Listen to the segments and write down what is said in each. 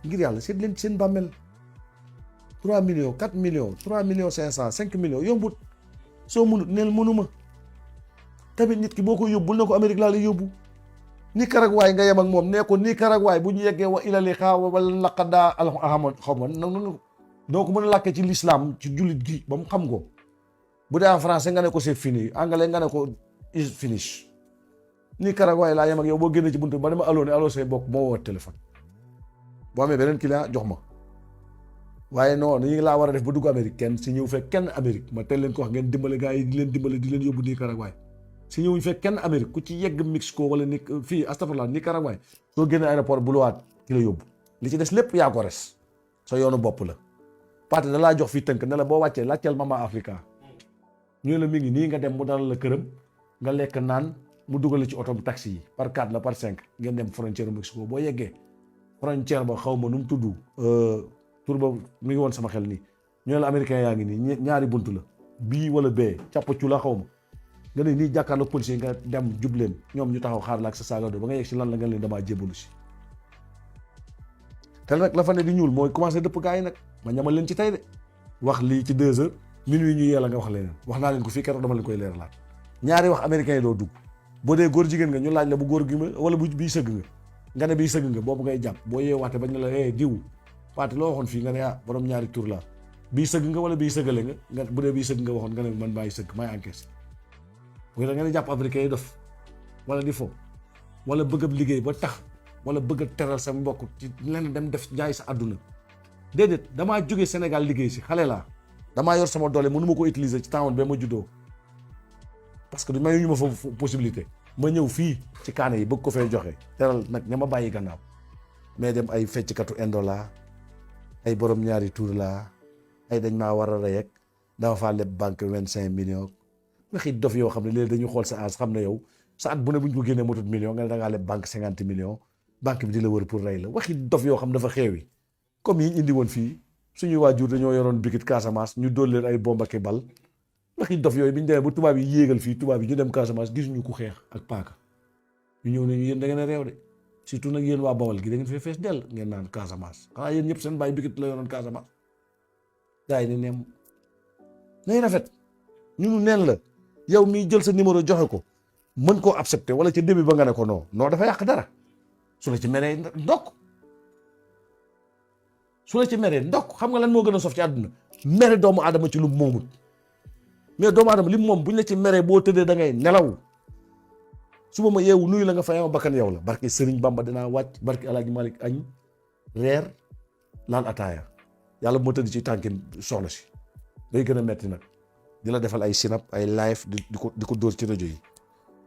ngir yàlla seet leen seen bàmmeel 3 millions 4 millions 3 millions 500 5 millions yombut soo mënut neel mënuma tamit nit ki boo ko yóbbul na ko Amérique laa lay yóbbu Nicaragua nga yem ak moom nee ko Nicaragua bu ñu yeggee wa ilali xaa wala laqadaa alxaman xaw ma noo ko mën a làkkee ci l'islam ci jullit gi ba mu xam ko bu dee en français nga ne ko c'est fini anglais nga ne ko is finish Nicaragua laa yem ak yow boo génnee ci buntu ba dama allo ne allo say bokk moo woo téléphone boo amee beneen client jox ma waaye non ni laa war a def ba dugg Amérique kenn si ñëw fekk kenn Amérique ma teel leen ko wax ngeen dimbale gars yi di leen dimbale di leen yóbbu Nicaragua si ñëwuñ fekk kenn Amérique ku ci yegg Mexico wala ni fii astafurlah Nicaragua soo génnee aéroport bu luwaat ki la yóbbu li ci des lépp yaa ko res sa yoonu bopp la Paate da laa jox fii tënk ne la boo wàccee laajteel Mama Africa ñu la mi ngi nii nga dem mu dalal la këram nga lekk naan mu dugal ci oto bu taxi yi par 4 la par 5 ngeen dem frontière Mexico boo yeggee frontière ba xaw ma nu mu tudd tur ba mi ngi woon sama xel nii ñu la américain yaa ngi nii ñaari bunt la bii wala bee càppacu la xaw ma nga ne nii jàkkaarloog policier nga dem jub leen ñoom ñu taxaw xaar la ak sa saaga do ba nga yegg si lan la nga leen damaa jébbalu si te nag la fa ne di ñuul mooy commencé dëpp gars yi nag ma ñamal leen ci tey de wax lii ci 2 heures minuit ñu yella nga wax leneen wax naa leen ko fii keroog dama leen koy leeralaat ñaari wax américain yi doo dugg boo dee góor jigéen nga ñu laaj la bu góor gi wala bu bii sëgg nga ne bii sëgg nga boobu ngay jàpp boo yeewaate bañ ne la diw Paate loo waxoon fii nga ne borom ñaari tur la bii sëgg nga wala bii sëggale nga bu dee bii sëgg nga waxoon nga ne man bàyyi sëgg may encaissé bu da nga ne jàpp américain yi dof wala di fo wala bëgg a liggéey ba tax wala bëgg a teral sa mbokk ci lenn dem def jaay sa àdduna déedéet damaa jógee Sénégal liggéey si xale laa damaa yor sama doole mënu ma ko utiliser ci temps ba ma juddoo parce que du mayuñu ma fa possibilité ma ñëw fii ci kaane yi bëgg ko fay joxe teral nag ña ma bàyyi gannaaw mais dem ay fecckatu indo laa ay borom ñaari tour laa ay dañ maa war a rey ak dama faa leb banque 25 millions waxi dof yoo xam ne léegi dañu xool sa as xam ne yow sa at bu ne bu ñu ko génnee motut million nga ne da ngaa leb banque 50 millions banque bi di la wër pour rey la waxi dof yoo xam dafa xeewi comme yi ñu indi woon fii suñuy waajur dañoo yoroon bikit Casamance ñu dóol leen ay bomb ak bal waxi dof yooyu bi ñu demee ba tubaab yi yéegal fii tubaab yi ñu dem Casamance gisuñu ku xeex ak paaka ñu ñëw nañu yéen da ngeen a réew de surtout nag yéen waa Bawol gi da ngeen fee fees dell ngeen naan Casamance xanaa yéen ñëpp seen bàyyi bikit la yoroon Casamance gars yi ni neem nay rafet ñunu neen la yow miy jël sa numéro joxe ko mën koo accepté wala ca début ba nga ne ko non dafa yàq dara su la ci meree ndokk xam nga lan moo gën a sof ci àdduna mere doomu aadama ci lu moomut mais doomu aadama li moom buñ la ci meree boo tëddee da ngay nelaw suba ma yeewu nuyu la nga fayama bakkan yow la barke Sëriñ Bamba dinaa wàcc barke Alaaji Malik añ reer naan ataaya yàlla bu ma tëdd ci tànkin soxna si day gën a metti nag di la defal ay sinap ay live di ko dóor ci rajo yi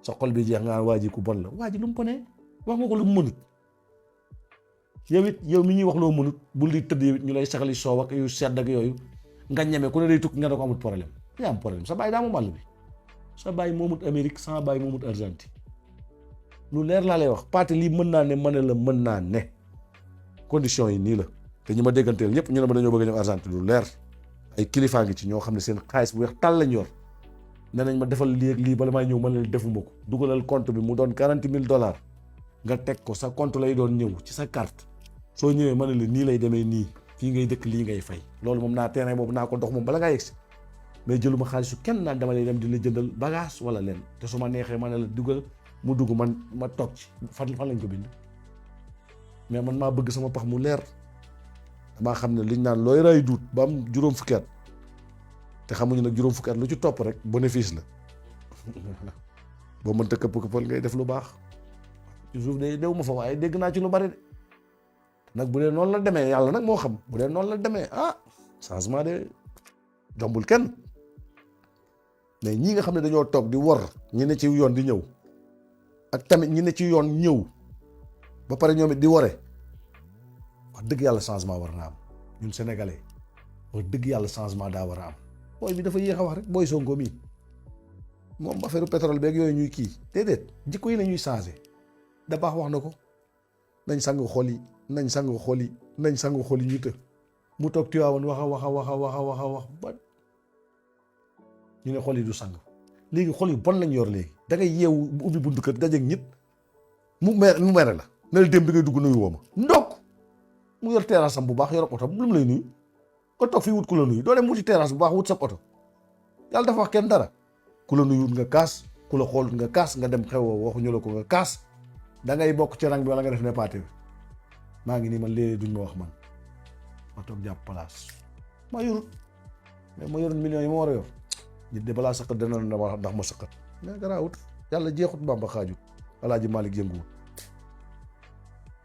sa xol bi jeex nga waa ji ku bon la waa ji lu mu ponee wax nga ko lu mu mënut yow mi ñuy wax loo mënut bul di tëdd yow it ñu lay saxali soow ak yu sedd ak yooyu nga ñeme ku ne day tukki nga ne ko amul problème yaa am problème sa baay daa moom àll bi sa baay moomut Amérique sa baay moomut Argentine lu leer laa lay wax Paate lii mën naa ne ma ne la mën naa ne condition yi nii la te ñi ma dégganteel ñëpp ñu ne ma dañoo bëgg a ñëw Argentine lu leer ay kilifaa ngi ci ñoo xam ne seen xaalis bu weex tàll lañ yor nee nañ ma defal lii ak lii bala may ñëw ma ne defuma ko dugalal compte bi mu doon $40,000 nga teg ko sa compte lay doon ñëw ci sa carte soo ñëwee ma ne la nii lay demee nii fii ngay dëkk lii ngay fay loolu moom naa terrain boobu naa ko dox moom bala ngaa yegsi mais jëluma xaalisu kenn naan dama lay dem di la jëndal bagage wala leen te su ma neexee ma ne la dugal mu dugg man ma toog ci fan lañ ko bind mais man maa bëgg sama pax mu leer damaa xam ne liñ naan looy ray duut ba am juróom fukki at te xamuñu nag juróom fukki at lu ci topp rek bénéfice la boo mënta këppal ngay def lu baax ci suuf de dew ma fa waaye dégg naa ci lu bari de nag bu dee noonu la demee yàlla nag moo xam bu dee noonu la demee changement de jombul kenn mais ñii nga xam ne dañoo toog di wor ñi ne ci yoon di ñëw ak tamit ñi ne ci yoon ñëw ba pare ñoom it di wore wax dëgg yàlla changement war na am ñun sénégalais wax dëgg yàlla changement daa war a am booy bi dafa yéex a wax rek booy Sonko mii moom affaire pétrole beeg yooyu ñuy kii déedéet jikko yi la ñuy changé da baax wax na ko nañ sang xol yi nañ sang xol yi nañ sang xol yi ñu të mu toog Tiwaawan wax ba ñu ne xol yi du sang léegi xol yu bon lañ yor léegi da ngay yeewu bu ubbi buntu kër dajeeg nit mu mere la ne la dem bi ngay dugg nuyu woo ma ndokk mu yor terrasse am bu baax yor oto lu mu lay nuyu ko toog fii wut ku la nuyu doo dem wuti terrasse bu baax wut sa oto yàlla dafa wax kenn dara ku la nuyut nga kaas ku la xoolut nga kaas nga dem xew waxuñu la ko nga kaas da ngay bokk ci rang bi wala nga def ne pâté bi maa ngi nii man léeg duñ ma wax man ma toog jàpp place maa yorut mais ma yoroon millions yi ma war a yor nit de balaa saqat dana na wax ndax ma saqat mais garaawut yàlla jeexut Bamba xaajut Alaaji Malick yënguwut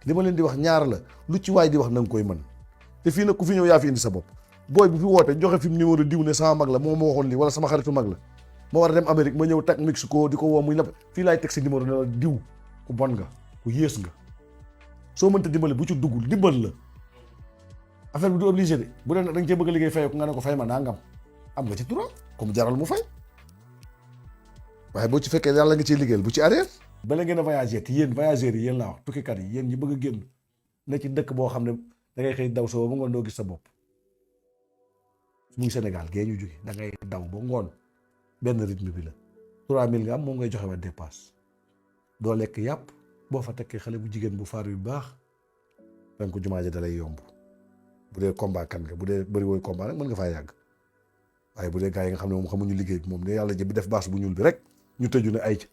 li ma leen di wax ñaar la lu ci waay di wax na nga koy mën te fii nag ku fi ñëw yaa fi indi sa bopp booy bu fi woote joxe fi mu numéro diw ne sama mag la moo ma waxoon lii wala sama xaritu mag la ma war a dem Amérique ma ñëw tag Mexico di ko woo muy napp fii laay teg si numéro ne la diw ku bon nga ku yées nga soo mënta dimbale bu ci dugg dimbal la affaire bi du obligé de bu dee da nga cee bëgg a liggéey fay ko nga ne ko fay ma nangam am nga ci droit comme jaral mu fay waaye boo ci fekkee yàlla nga ciy liggéeyal bu ci arrière. bala ngeen a voyager te yéen voyageurs yi yéen laa wax tukkikat yi yéen ñi bëgg a génn na ci dëkk boo xam ne da ngay xëy daw soo ba ngoon doo gis sa bopp muy Sénégal gee ñu jóge da ngay daw ba ngoon benn rythme bi la 3000 nga am moom ngay joxe wa dépasse doo lekk yàpp boo fa tekkee xale bu jigéen bu faar yu baax danga ko jumaa ja da lay yomb bu dee combat kan nga bu dee bëri wooy combat nag mën nga faa yàgg waaye bu dee gars yi nga xam ne moom xamuñu liggéey bi moom ne yàlla ji bi def baas bu ñuul bi rek ñu tëju ne ay ca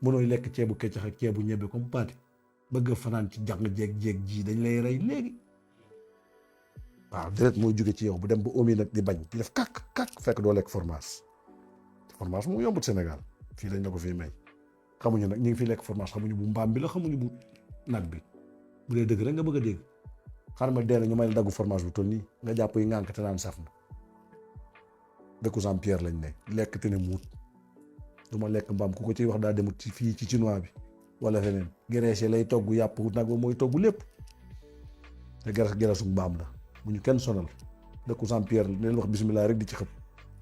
mënooy lekk ceebu keccax ak ceebu ñebbe comme paati bëgg fanaan ci jàng jeeg ji dañ lay rey léegi waaw direct mooy jóge ci yow bu dem ba omi nag di bañ di def kak fekk doo lekk fromage mu yombut Sénégal fii lañ la ko fii may xamuñu nag ñu ngi fi lekk fromage xamuñu bu mbaam bi la xamuñu bu nag bi bu dee dëgg rek nga bëgg a dégg xaaral ma dee na ñu may la daggu fromage bu toll nii nga jàpp yi ngànk te naan saf na dëkku Jean Pierre lañ ne lekk te ne muut du ma lekk mbaam ku ko ciy wax daa demut ci fii ci chinois bi wala feneen gereese lay togg yàpp nag ba mooy togg lépp te geresu mbaam la bu ñu kenn sonal dëkku Jean Pierre leen wax bismillah rek di ci xëpp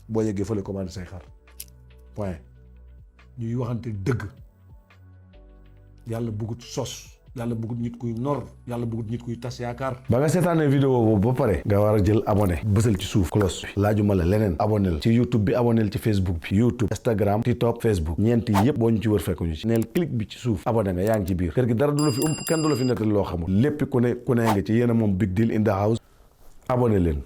boo yeggee fële commandé say xar point ñuy waxante dëgg yàlla bëggut sos yàlla bëggut nit kuy nor yàlla bëggut nit kuy tas yaakaar. ba nga seetaanee vidéo boobu ba pare nga war a jël abonné bësal ci suuf cloche bi laajuma la leneen abonnel ci YouTube bi abonnel ci Facebook bi YouTube Instagram TikTok Facebook ñeent yi yëpp boo ñu ci wër fekk ñu ci neel clic bi ci suuf abonné nga yaa ngi ci biir kër gi dara du la fi kenn du la fi nettali loo xamul lépp ku ne nga ci yéen a moom big deal in the house abonné leen.